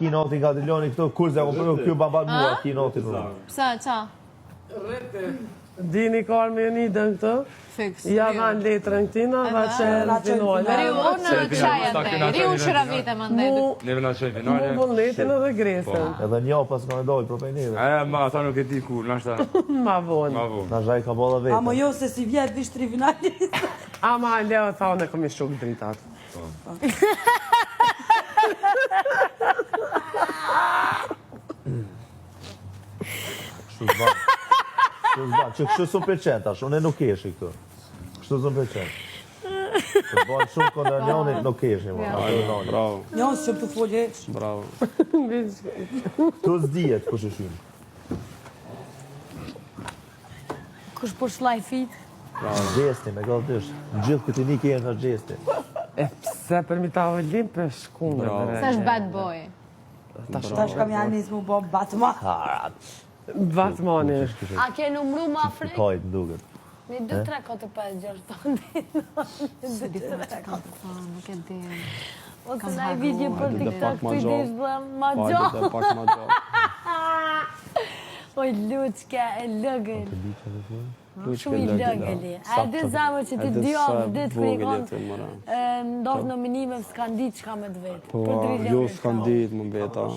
ki nati nga Driloni këto, kur zë kom përru, kjo babat mua, ki nati për mua. Pse, qa? Dini ka me Jonidën këtu? Fiks. Ja dhanë letrën këtina, dha që në finale. Riu në qaj atë, Riu shëra vite më ndaj. Mu, Neve na çojnë mu finale. vullnetin edhe Gresën. Edhe një pas ka me dojë, për prej neve. E, ma ata nuk e di kur, nashta Ma vonë. ma vonë. Na zhaj ka bo dhe Amo vete. jo se si vjet vish tri finalist. Ama Leo tha unë e kom i shuk dritat. Kështu s'ban. Kështu s'ban. Që kështu s'u pëlqen tash, unë nuk keshi këtu. Kështu s'u pëlqen. Të bën shumë kundër njonit, nuk keshi më. Ato e noni. Bravo, Jo, s'qëm të folje hiç. bravo. Këtu s'dihet kush e shyn. Kush po shlaj fit? Gjesti, me gallë dysh. Gjithë këtë një kjenë në gjesti. E pse për mi tavolin për shku me Bravo. bre. Se është bad boy. Tash kam janë nisë mu bo Batman. Batmani. A ke numru ma frik? Kajt, më duket. 1, 2, 3, 4, 5, 6, 7, 8, 9, 2, 3, 4. Nuk e di. Ose na i video për Hajde dhe TikTok pak ma të i gjatë. dish dhe ma Hajde gjatë. dhe pak ma gjatë. Oj, luqke, e lëgël. Shumë i Luqke, lëgëli. A e di zemër që ti E di dy sa javë ditë kur i vogël kanë jetë, mora. ndodh nominime s'kan ditë çka me të vetë. Po, Për jo, Driloni s'kan ditë më mbeta.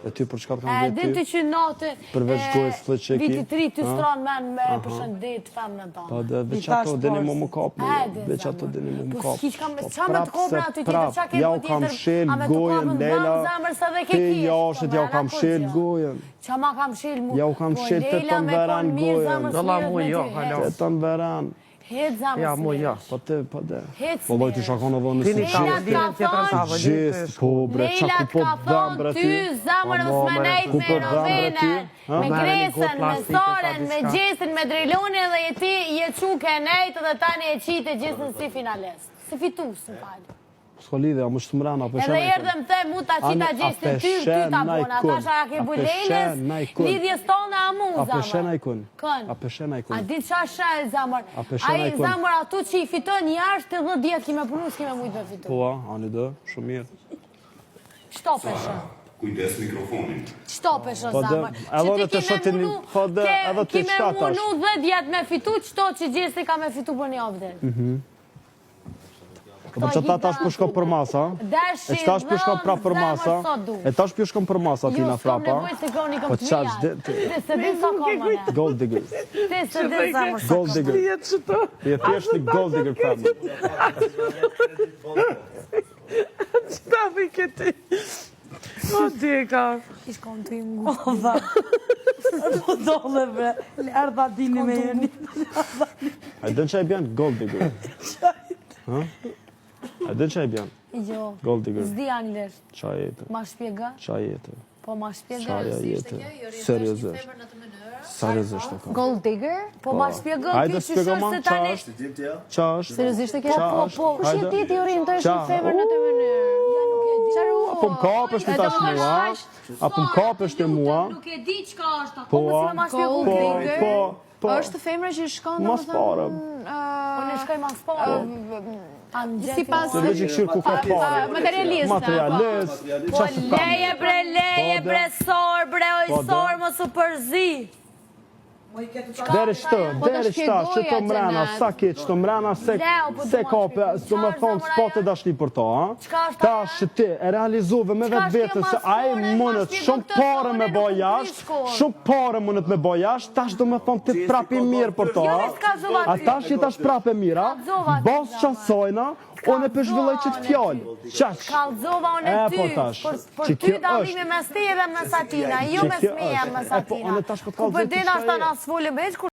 E ty për çka të E kanë din vetë ti ty? që natë Përveç e, gojës flëqeki, Viti tri ty ha? stran men me përshëndet femnën Po tonë. dhe veç I thash ato dini mu porsi. më kap mu, E, di, veç ato zemër. dini mu më Po kap. s'ki çka me Po çka me të prap kopra se aty tjetër, prap, çka ke Ja po u kam tjetër, shel a me të gojën kapën Lela, dham zemër se dhe ke te kish, jashtet po, ja u me kam na shel kurgjo. gojën. Qa ma kam shel mu? Ja u kam Po, shel të Lejla të me veran kon mirë gojën. zemër Dolla s'mirët mu me jo, ty, hala. hec. Te të veran. Hec zemër Ja, mu jo. s'mirësh. Po te, po de. Hec Po lloj ti mirë. shakon edhe në Tini si ta Lejla gjest. t'ka tjetër thonë, tavolin. Gjest, po bre, qa Lejla ku po t'ka dham bre thonë ty? ty, zemër Po, mos me more, nejt ku me po dham bre ty? Rovenën, Ha? me Merë një Gresën, gotë me plastike, Soren, sa me diçka. Gjestin, me Drilonin dhe je ti je çu ke nejt dhe tani e qite Gjestin si finalist. Si fitus, më falë. S'ka lidhje, a më shtë mrena, apo Edhe shë erdhe më the mu ta qita Ane, Gjestin a ty, ty peshe ta bona. najkun, Tash a ke a bu peshe Lejlës, najkun. lidhjes tonë a mu A peshe zemër. najkun? Kën. A peshe najkun? A di qa shë e zemër? A peshe Ai najkun? zemër ato që i fiton jashtë 10 vjet ki me punu, s'ki me mujt me fitu. Po, a, ani dë, shumë mirë. Qto peshe? Kujdes mikrofonin. Qto peshe Po dë, zemër? edhe Që unë ti të ki shoh me ti një- munu, po dë, ke- edhe ti ki me çka tash? munu 10 vjet me fitu, qto që Gjesti ka me fitu për një javë ditë. Po që ta tash po shko për masa? Dashi, E që tash po shko dhënë, pra për zemër, masa? sa du. E tash po shkon për masa ti Jo, na s'kam frapa? nevojë se kroni Po kom të qa mija. çde ti? Ti se di sa kam më Gold digger. Ti se di zemër sa Gold kam. digger. Jetë që të. Ti je thjesht një gold digger femër. Që ta vi këti. O, deka. Ish kom të i ngu. O, dha. Po dolle, bre. Erdha dini me jeni. A din çaj bjen gold digger? Ha? A din çaj bjen? Jo, Gold digger. s'di anglisht. Çaj jetë. Ma shpjega? Çaj jetë. Po ma shpjega. Çarja jetë. Seriozisht. Seriozisht e kam. Gold digger? Po ma shpjega Hajde ky që shpjego shë ma, se qa tani... është? Qa është? Seriozisht e ke? Qa Po, është? po, Kush je Hajde. ti ti orientohesh Qa? një femër në të mënyrë? Çfarë u? Po më kapësh ti tash mua? A po më kapësh ti mua? Nuk e di çka është, Po, po mos ma shpjegu po, ky. po, po. Është femra që shkon Mas pare. Po ne shkoj mas pare. A më gjeti Sipas Se veç i këshir ku ka pare. materialist. Materialist. Po Qa s'u kam? leje bre, leje Po, de. bre, sor bre, oj Po, de. sor, mos u përzi. Deri shtë, Po të deri shta, që të shpjegoja, mrena, Xhenet. sa ke që të mrena, se, Leo, po se du ma ka, shpjegu. do me Çfarë thonë, zemra s'po të ja? dashni për to, a? Çka është Ta ajo? që ti e realizove me Çka vetë është kjo vetën se ai maskorë, ma mundet shpjego shumë këtë pare se me unë bo nuk jashtë, prish kohë. shumë pare mundet me bo jashtë, tash do me thonë ti prap i mirë për to, Jo, a? ne s'kallzova A ty. tash je tash prap e mira, Kallzova ty, bas zemër. qasojna, unë e përshvilloj qëtë fjalë. Qaq. Kallzova unë E, ty, po tash, për, për që ty kjo dallimi është. mes teje dhe mes atina, jo Që mes kjo meje është. mes E, po, atina. unë tash po të Ku kallzoj për ti dina çka ashta je. na s'folim hiç, kur.